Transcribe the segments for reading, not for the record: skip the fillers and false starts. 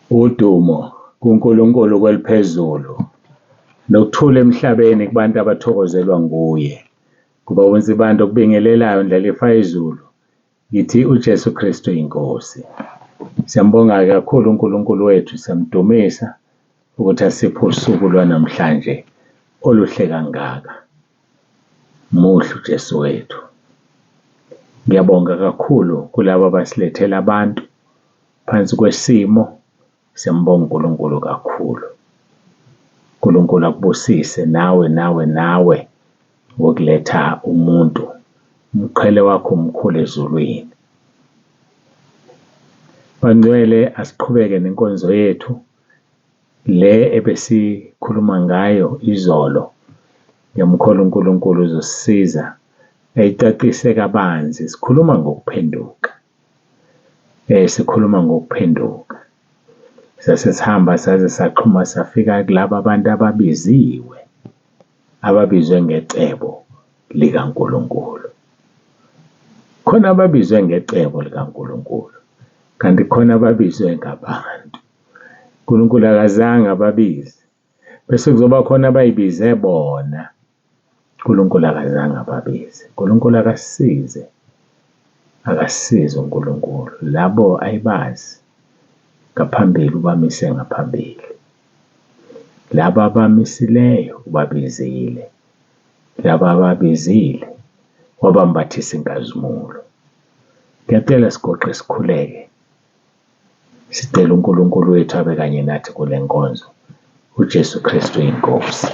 Udumo kuNkulunkulu kweliphezulu, nokuthula emhlabeni kubantu abathokozelwa nguye. Kuba uNsibande okubingelelayo Ndlalifa yezulu, ngithi uJesu Kristu inkosi. Siyambonga kakhulu uNkulunkulu wethu, siyamdumisa ukuthi asiphe usuku lwanamhlanje oluhle kangaka. Muhle uJesu wethu. Ngiyabonga kakhulu kulabo abasilethela abantu phansi kwesimo, siyambonga uNkulunkulu kakhulu. UNkulunkulu akubusise nawe nawe nawe ngokuletha umuntu, umqhele wakho mkhulu ezulwini. Bangcwele asiqhubeke nenkonzo yethu le ebesikhuluma ngayo izolo. Ngiyamkholwa uNkulunkulu uzosisiza ayicacise kabanzi. Sikhuluma ngokuphenduka, sikhuluma ngokuphenduka. Sase sihamba saze saxhuma safika kulaba bantu ababiziwe, ababizwe ngecebo likaNkulunkulu. Khona ababizwe ngecebo likaNkulunkulu, kanti khona ababizwe ngabantu. uNkulunkulu akazange ababize, bese kuzoba khona abay'bize bona. uNkulunkulu akazange ababize. uNkulunkulu akasisize, akasisize uNkulunkulu. Labo ayibazi ngaphambili ubamise ngaphambili. Laba abamisileyo ubabizile, laba ababizile wabambathisa inkazimulo. Ngiyacela siguqe sikhuleke, sicela uNkulunkulu wethu abe kanye nathi kule nkonzo. UJesu Kristu iNkosi.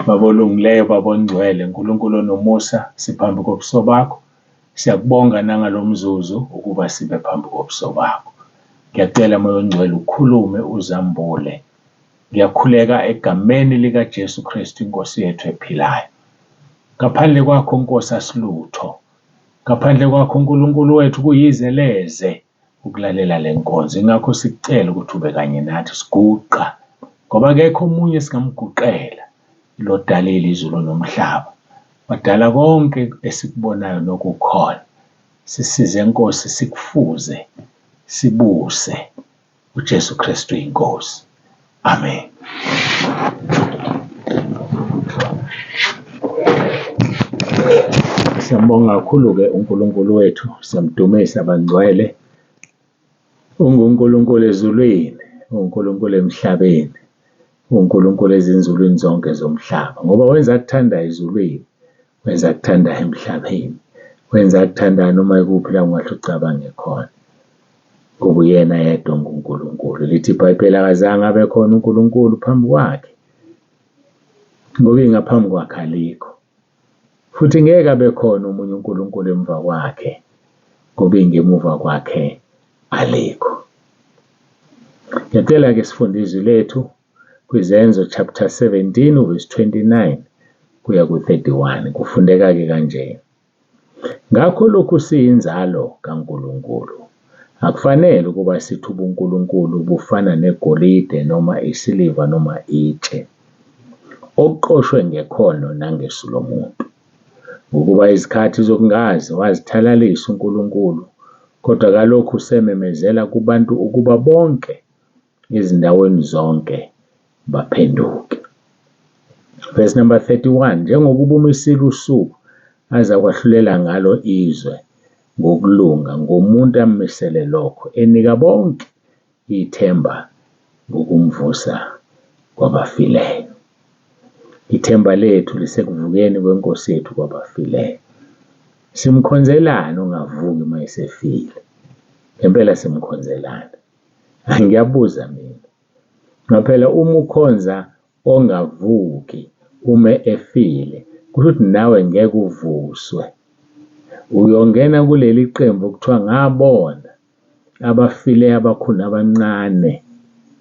Baba olungileyo, Baba ongcwele, uNkulunkulu onomusa, siphambi kobuso bakho. Siyakubonga nangalo mzuzu ukuba sibe phambi kobuso bakho. Ngiyacela Moya oNgcwele ukhulume uzambule. Ngiyakhuleka egameni likaJesu Kristu iNkosi yethu ephilayo. Ngaphandle kwakho Nkosi asilutho. Ngaphandle kwakho uNkulunkulu wethu kuyize leze ukulalela le nkonzo. Ingakho sikucela ukuthi ube kanye nathi siguqa ngoba akekho omunye esingamguqela lodalile izulu nomhlaba. Wadala konke esikubonayo nokukhona. Sisize Nkosi sikufuze, sibuse. uJesu Kristu iNkosi. Amen. Siyambonga kakhulu-ke uNkulunkulu wethu, siyamdumisa bangcwele. UnguNkulunkulu ezulwini, uNkulunkulu emhlabeni, uNkulunkulu ezinzulwini zonke zomhlaba, ngoba wenza akuthandayo ezulwini, wenza akuthandayo emhlabeni, wenza akuthandayo noma ikuphi la ungahle ucabange khona. Ngoba uyena yedwa onguNkulunkulu. Lithi iBhayibheli akazange abe khona uNkulunkulu phambi kwakhe, ngoba ingaphambi kwakhe alikho. Futhi ngeke abe khona omunye uNkulunkulu emva kwakhe, ngoba ingemuva kwakhe alikho. Ngiyacela-ke sifunde izwi lethu kwiZenzo chapter 17 verse 29 kuya ku-31. Kufundeka-ke kanje. Ngakho lokhu siyinzalo kaNkulunkulu, akufanele ukuba sithi ubuNkulunkulu bufana negolide noma isiliva noma itshe, okuqoshwe ngekhono nangesu lomuntu. Ngokuba izikhathi zokungazi wazithalalisa uNkulunkulu, kodwa kalokhu usememezela kubantu ukuba bonke ezindaweni zonke baphenduke. Verse number 31, njengokuba umisile usuku azakwahlulela ngalo izwe ngokulunga ngomuntu ammisele lokho, enika bonke ithemba ngokumvusa kwabafileyo. Ithemba lethu lisekuvukeni kweNkosi yethu kwabafileyo. Simkhonzelani ongavuki uma esefile? Ngempela simkhonzelani? Ngiyabuza mina. Ngaphela uma ukhonza ongavuki uma efile, kusho ukuthi nawe ngeke uvuswe. Uyongena kuleli qembu okuthiwa ngabona abafile abakhulu nabancane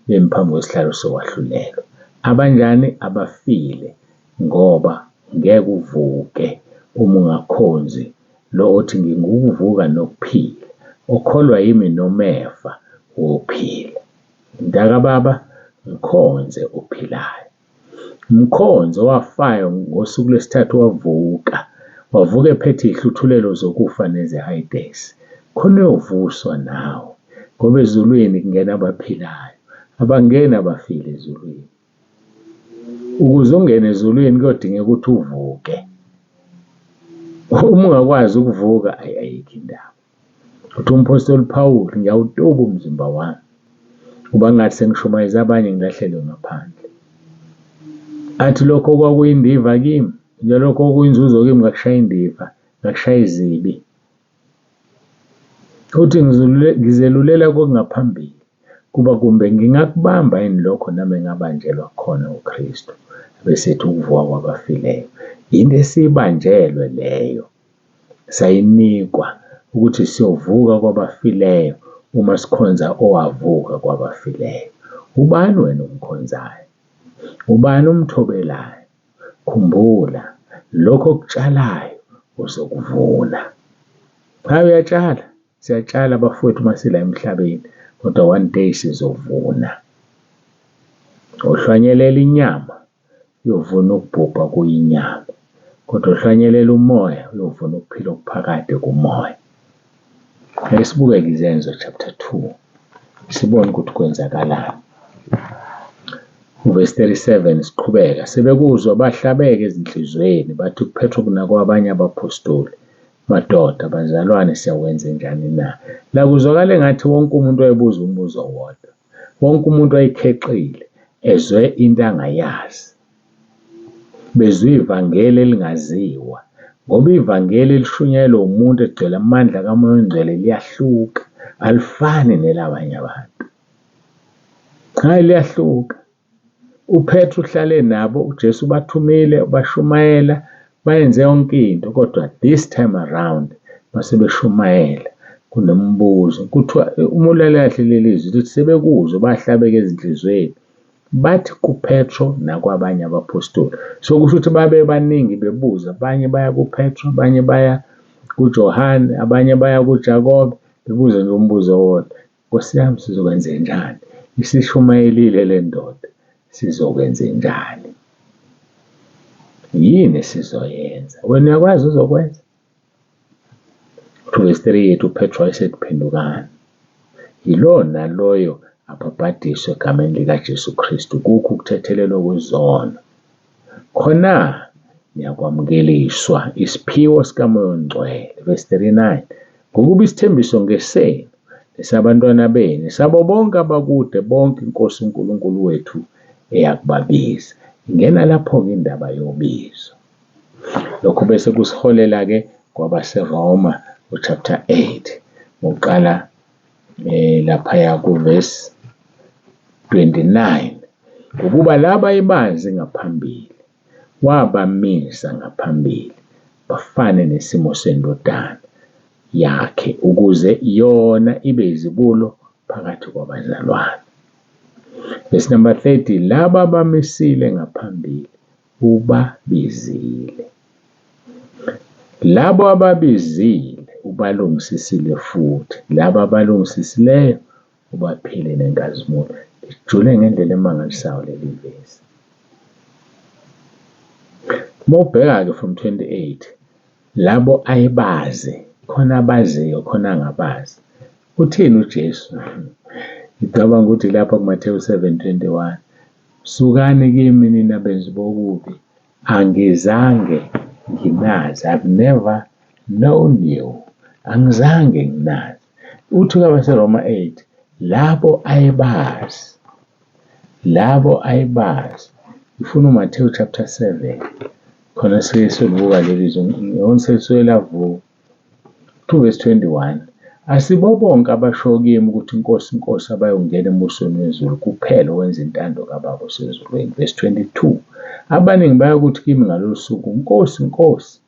bemi phambi kwesihlalo sokwahlulelwa. Abanjani? Abafile ngoba ngeke uvuke uma ungakhonzi lo othi ngingukuvuka nokuphila, okholwa yimi noma efa wophila. Mntakababa, mkhonze ophilayo. Mkhonze owafayo ngosuku lwesithathu wavuka, Wavuka ephethe iy'hluthulelo zokufa nezeHayidesi. Khona uyovuswa nawe, ngoba ezulwini kungena abaphilayo, abangeni abafile ezulwini. Ukuze ungene ezulwini kuyodingeka ukuthi uvuke. Uma ungakwazi ukuvuka, ayi ayikho indaba. Uthi umphostoli Pawulu, ngiyawutuba umzimba wami, uba ngathi sengishumayeza abanye ngilahlelwe ngaphandle. Athi lokho kwakuyindiva kimi, nalokho okuyinzuzo kimi ngakushaya indiva, ngakushaya izibi. Uthi ngizelulela kokungaphambili, kuba kumbe ngingakubamba yini lokho nami engabanjelwa khona uKristu. Bese ethi ukuvuka kwabafileyo. Yinto esiyibanjelwe leyo, sayinikwa ukuthi siyovuka kwabafileyo uma sikhonza owavuka kwabafileyo. Ubani wena omkhonzayo? Ubani omthobelayo? Khumbula, lokho okutshalayo uzokuvuna. Cha uyatshala, siyatshala bafowethu uma sila emhlabeni, kodwa one day sizovuna. Ohlwanyelela inyama uyovuna ukubhubha kuyinyama, kodwa ohlwanyelela umoya uyovuna ukuphila okuphakade kumoya. Ake sibuke-ke Izenzo chapter 2, sibone ukuthi kwenzakalani. Uvesi 37 siqhubeka, sebekuzwa bahlabeka ezinhliziyweni, bathi kuPetro nakwabanye abaphostoli, madoda, bazalwane, siyakwenze njani na? La kuzwakala engathi wonke umuntu wayebuza umbuzo owodwa. Wonke umuntu wayekhexile, ezwe into angayazi. Bezwe ivangeli elingaziwa, ngoba ivangeli elishunyayelwa umuntu egcwele amandla kaMoya oNgcwele liyahluka, alifani nelabanye abantu. Hhayi, liyahluka. UPetru uhlale nabo, uJesu ubathumile, bashumayela, bayenze yonke into, kodwa this time around base beshumayela kunombuzo. Kuthiwa uma ulalela kahle leli zwi lithi sebekuzwe bahlabeka ezinhliziyweni, bathi kuPetro nakwabanye abaphostoli. So kusho ukuthi babe baningi bebuza, abanye baya kuPetro, abanye baya kuJohane, abanye baya kuJakobe, bebuza nje umbuzo owodwa. Nkosi yami sizokwenzenjani? Isishumayelile le ndoda, sizokwenzenjani? Yini esizoyenza? Wena uyakwazi uzokwenza? Verse 38 uPetro wayesethi phendukani. Yilowo naloyo abhabhadiswe egameni likaJesu Kristu kukho ukuthethelelwa kwezono. Khona niyakwamukeliswa isiphiwo sikaMoya oNgcwele. Verse 39 ngokuba isithembiso ngesenu nesabantwana benu sabo bonke abakude bonke iNkosi uNkulunkulu wethu eyakubabiza. Ingena lapho-ke indaba yobizo. Lokhu bese kusiholela-ke kwabaseRoma uchapter 8 ngokuqala laphaya kuvesi 29 ngokuba laba ayebazi ngaphambili wabamisa ngaphambili bafane nesimo sendodana yakhe ukuze yona ibe izibulo phakathi kwabazalwane. Verse number 30 laba abamisile ngaphambili ubabizile. Labo ababizile ubalungisisile futhi, laba abalungisisileyo ubaphile nenkazimulo. Lijule ngendlela emangalisayo leli vesi. Uma ubheka-ke from 28, labo ayebazi, khona abaziyo, khona angabazi. Uthini uJesu? Ngicabanga ukuthi lapha kuMathewu 7:21, sukani kimi nina benzi bokubi, angizange nginazi. I've never known you. Angizange nginazi. Uthi kwabaseRoma 8, labo ayebazi, labo ayebazi. Ngifuna uMathewu chapter 7, khona sike silibuka leli zwi, ngibona selisuke lavuka. 2 verse 21 Asibo bonke abasho kimi ukuthi Nkosi, Nkosi abayongena embusweni wezulu, kuphela owenza intando kaBaba osezulwini. Verse 22 Abaningi bayakuthi kimi ngalolu suku, Nkosi, Nkosi,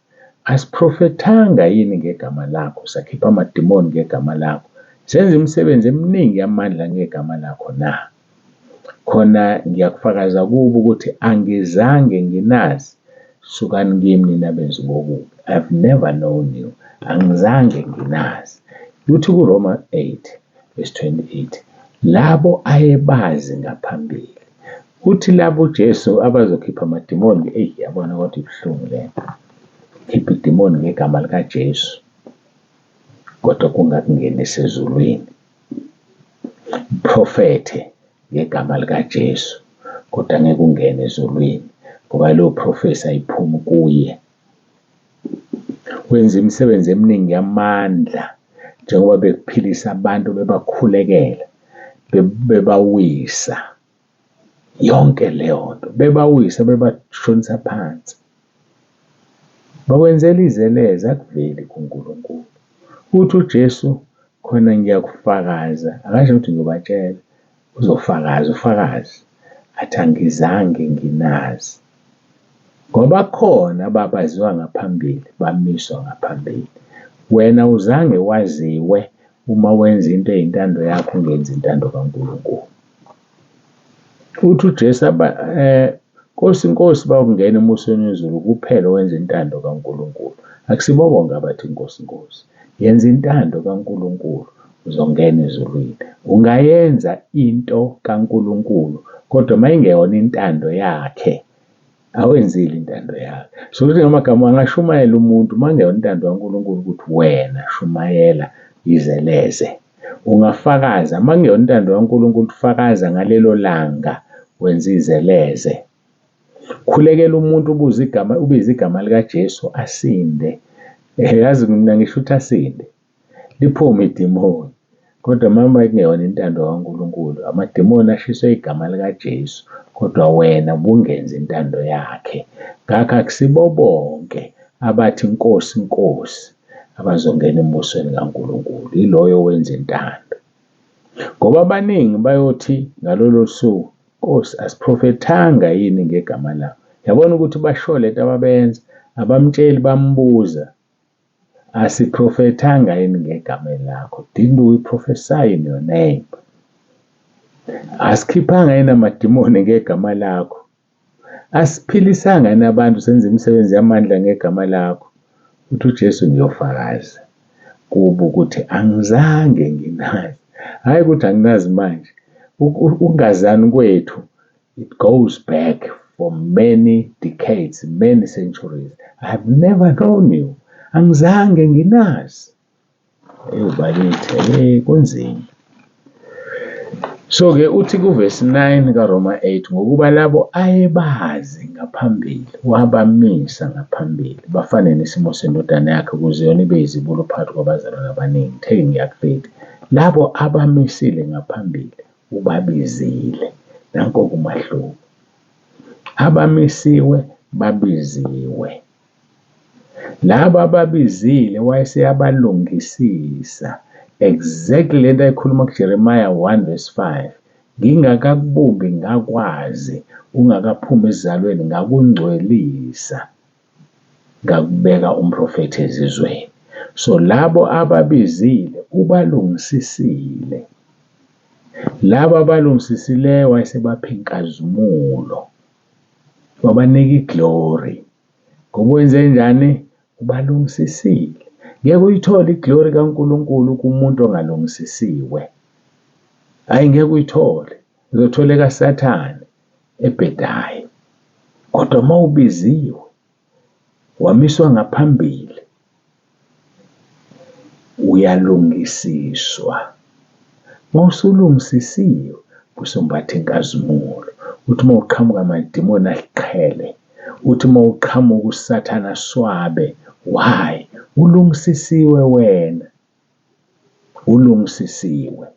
asiprofethanga yini ngegama lakho, sakhipha amadimoni ngegama lakho, senza imisebenzi eminingi yamandla ngegama lakho na? Khona ngiyakufakaza kubo ukuthi angizange nginazi, sukani kimi nina benzi bokubi. I've never known you. Angizange nginazi. Uthi kuRoma 8 verse 28, labo ayebazi ngaphambili. Uthi labo uJesu abazokhipha amadimoni, eyi yabona kodwa ibuhlungu lento. Khipha idimoni ngegama likaJesu, kodwa kungakungenisi ezulwini. Uprofethe ngegama likaJesu, kodwa ngeke ungene ezulwini ngoba leyo profesi ayiphumi kuye. Wenza imisebenzi eminingi yamandla njengoba bekuphilisa abantu bebakhulekela, bebawisa. Yonke leyo nto bebawisa bebashonisa phansi. Bakwenzela ize leze akuveli kuNkulunkulu. Uthi uJesu khona ngiyakufakaza, akasho ukuthi ngiyobatshela, uzofakaza ufakaze athi angizange nginazi. Ngoba khona ababaziwa ngaphambili, bamiswa ngaphambili. Wena uzange waziwe uma wenza into eyintando yakho ungenzi intando kaNkulunkulu. Uthi uJesu Nkosi, Nkosi, bayokungena embusweni wezulu kuphela owenza intando kaNkulunkulu. Akusibo bonke abathi Nkosi, Nkosi. Yenza intando kaNkulunkulu uzongena ezulwini. Ungayenza into kaNkulunkulu kodwa uma ingeyona intando yakhe awenzile intando yakhe. So ukuthi ngamagama angashumayela umuntu uma kungeyona intando kaNkulunkulu ukuthi wena shumayela izeleze. Ungafakaza uma kungeyona intando kaNkulunkulu fakaza ngalelo langa wenza izeleze. Khulekela umuntu ubuze igama ubize igama likaJesu asinde. Yazi mina ngisho ukuthi asinde. Liphume idimoni. Kodwa uma kungeyona intando kaNkulunkulu, amadimoni ashiswe igama likaJesu, kodwa wena ubungenzi intando yakhe. Ngakho akusibo bonke abathi Nkosi, Nkosi abazongena embusweni kaNkulunkulu. Yiloyo owenza intando. Ngoba abaningi bayothi ngalolo suku, Nkosi, asiprofethanga yini ngegama lakho? Yabona ukuthi basho lento ababeyenza, abamtsheli bambuza, asiprofethanga yini ngegama lakho? Didn't we prophesy in your name? Asikhiphanga yini amadimoni ngegama lakho? Asiphilisanga yini abantu senza imisebenzi yamandla ngegama lakho? Uthi uJesu ngiyofakaza kubo ukuthi angizange nginazi. Hhayi ukuthi anginazi manje. Ukungazani kwethu it goes back for many decades, many centuries. I have never known you. Angizange nginazi. Ewu bakithi, hey kunzima. So-ke uthi kuvesi 9 kaRoma 8 ngokuba labo ayebazi ngaphambili wabamisa ngaphambili bafane nesimo sendodana yakhe ukuze yona ibe yizibulo phakathi kwabazalwane abaningi. Taking ku-30. Labo abamisile ngaphambili ubabizile. Nanko-ke umahluko. Abamisiwe babiziwe. Laba ababizile wayeseyabalungisisa. Exactly lento ayikhuluma kuJeremiah 1 verse 5. Ngingakakubumbi ngakwazi, ungakaphumi esizalweni ngakungcwelisa, ngakubeka umprofethi ezizweni. So labo ababizile ubalungisisile. Labo abalungisisileyo wayesebapha inkazimulo, wabanika iglory. Ngoba wenzenjani? Ubalungisisile. Ngeke uyithole iglory kaNkulunkulu kumuntu ongalungisisiwe. Hhayi ngeke uyithole. Uzothola ekaSathane ebhedayo. Kodwa uma ubiziwe, wamiswa ngaphambili, uyalungisiswa. Uma usulungisisiwe, usumbatha inkazimulo. Uthi uma uqhamuka amadimoni aliqhele. Uthi uma uqhamuka uSathane aswabe. Why? Ulungisisiwe wena. Ulungisisiwe.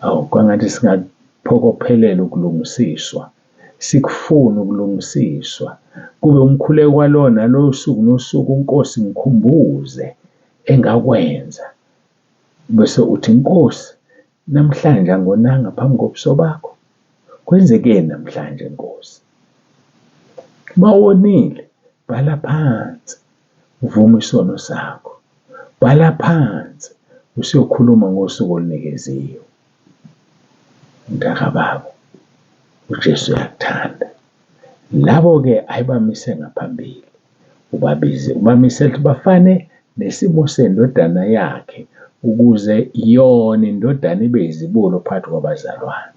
Awu kwangathi singaphokophelela ukulungisiswa, sikufune ukulungisiswa. Kube umkhuleko walowo nalowo suku nosuku, Nkosi ngikhumbuze engakwenza. Bese uthi, Nkosi, namhlanje angonanga phambi kobuso bakho. Kwenzekeni namhlanje Nkosi? Uma wonile, bhala phansi uvume isono sakho. Bhala phansi usuyokhuluma ngosuku olunikeziwe. Mntakababa, uJesu uyakuthanda. Labo-ke ayebamise ngaphambili, ubabize, ubamise ukuthi bafane nesimo sendodana yakhe ukuze yona indodana ibe izibulo phakathi kwabazalwane.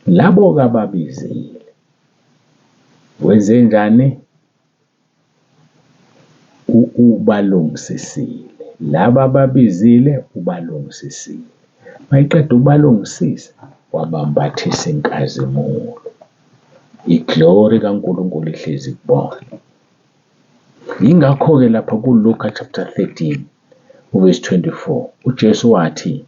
Labo-ke ababizile, wenzenjani? Ubalungisisile. Laba ababizile ubalungisisile. Mayeqeda ukubalungisisa, wabambathisa inkazimulo. I-glory kaNkulunkulu ihlezi kubona. Yingakho-ke lapha kuLuka chapter 13 uverse 24 uJesu wathi,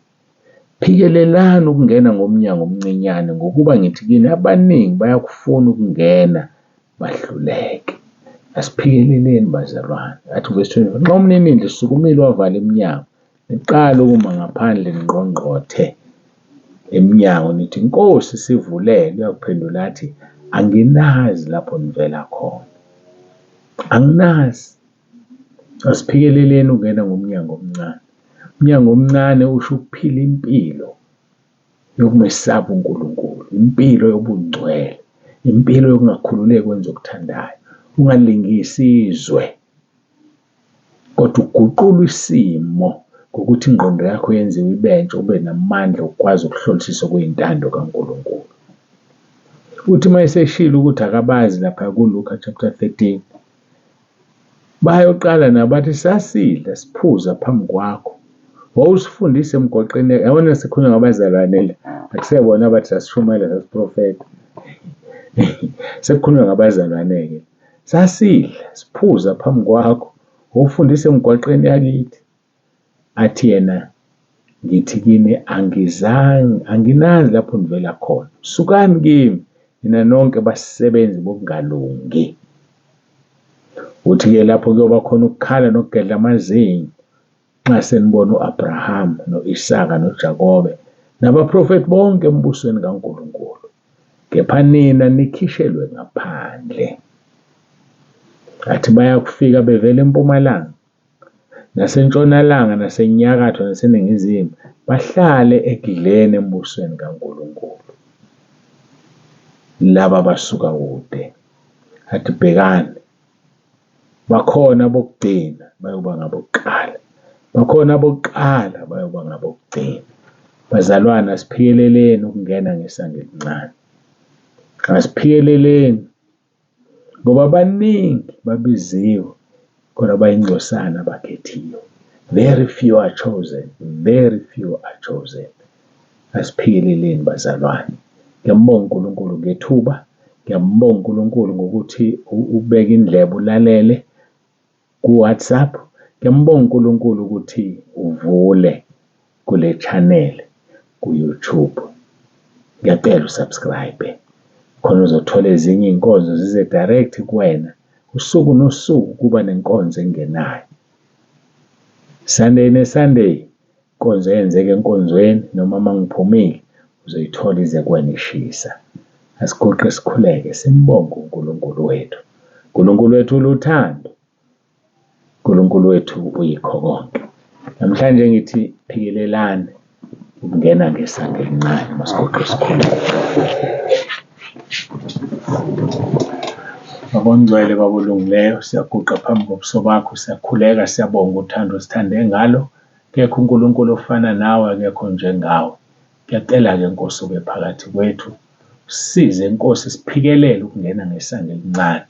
phikelelani ukungena ngomnyango omncinyane, ngokuba ngithi kini abaningi bayakufuna ukungena bahluleke. Asiphikeleleni bazalwane. Athi uverse 24, nxa umninindlu esukumile wavala iminyango, niqale ukuma ngaphandle ningqongqothe emnyango nithi, Nkosi sivulele. Uyakuphendula athi, anginazi lapho nivela khona. Anginazi. Asiphikeleleni ukungena ngomnyango omncane. Umnyango omncane usho ukuphila impilo yokumesaba uNkulunkulu, impilo yobungcwele, impilo yokungakhululeki wenza okuthandayo, ungalingisi izwe, kodwa uguqule isimo ngokuthi ingqondo yakho yenziwe ibe ntsha, ube namandla okukwazi ukuhlolisisa okuyintando kaNkulunkulu. Uthi uma eseshilo ukuthi akabazi lapha kuLuka chapter 13, bayoqala nabo bathi sasidla siphuza phambi kwakho, wawusifundisa emgwaqeni. Yabona sikhulunywa ngabazalwane la, akusebona abathi sasishumayela sasiprofetha, sekukhulunywa ngabazalwane-ke. Sasidla siphuza phambi kwakho, wawufundisa emgwaqeni yakithi. Athi yena, ngithi kini angizange, anginazi lapho nivela khona. Sukani kimi nina nonke basebenzi bokungalungi. Uthi-ke lapho kuyoba khona ukukhala nokugedla amazinyo nxa senibona u-Abrahama no-Isaka noJakobe nabaprofethi bonke embusweni kaNkulunkulu, kepha nina nikhishelwe ngaphandle. Athi bayakufika bevela empumalanga nasentshonalanga nasenyakatho naseningizimu, bahlale ekudleni embusweni kaNkulunkulu. Laba basuka kude. Athi bhekani, bakhona abokugcina bayoba ngabokuqala, bakhona abokuqala bayoba ngabokugcina. Bazalwane, asiphikeleleni ukungena ngesango elincane, asiphikeleleni ngoba abaningi babiziwe kodwa bayingcosana abakhethiwe. Very few are chosen, very few are chosen. Asiphikeleleni bazalwane. Ngiyambonga uNkulunkulu ngethuba, ngiyambonga uNkulunkulu ngokuthi ubeke indlebe ulalele ku-WhatsApp. Ngiyambonga uNkulunkulu ukuthi uvule kule channel ku-YouTube. Ngiyacela usubscribe khona uzothola ezinye iy'nkonzo zize direct kuwena. Usuku nosuku kuba nenkonzo engenayo. Sunday ne-Sunday inkonzo eyenzeka enkonzweni noma uma ngiphumile uzoyithola ize kuwena ishisa. Asiguqe sikhuleke simbonge uNkulunkulu wethu. uNkulunkulu wethu uluthando. uNkulunkulu wethu uyikho konke. Namhlanje ngithi phikelelani ukungena ngesango elincane, masiguqe sikhuleke. Baba ongcwele, Baba olungileyo, siyaguqa phambi kobuso bakho, siyakhuleka, siyabonga uthando osithande ngalo. Akekho uNkulunkulu ofana nawe, akekho njengawe. Ngiyacela-ke Nkosi ube phakathi kwethu, usisize Nkosi siphikelele ukungena ngesango elincane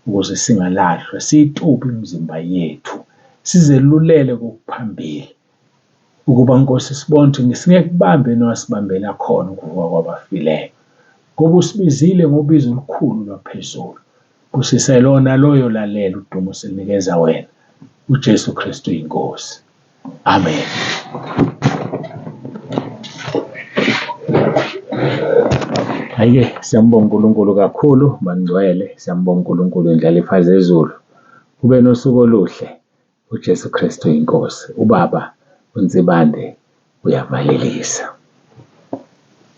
ukuze singalahlwa, siyitube imizimba yethu, sizelulele kokuphambili ukuba Nkosi sibone ukuthi singeke kubambe nowasibambela khona ukuvuka kwabafileyo. Ngoba usibizile ngobizo olukhulu lwaphezulu. Busise lona loyo lalela udumo sinikeza wena. uJesu Kristu iNkosi. Amen. Hhayi-ke siyambonga uNkulunkulu kakhulu bangcwele, siyambonga uNkulunkulu indlalifa zezulu. Ube nosuku oluhle. uJesu Kristu iNkosi. UBaba uNsibande uyavalelisa.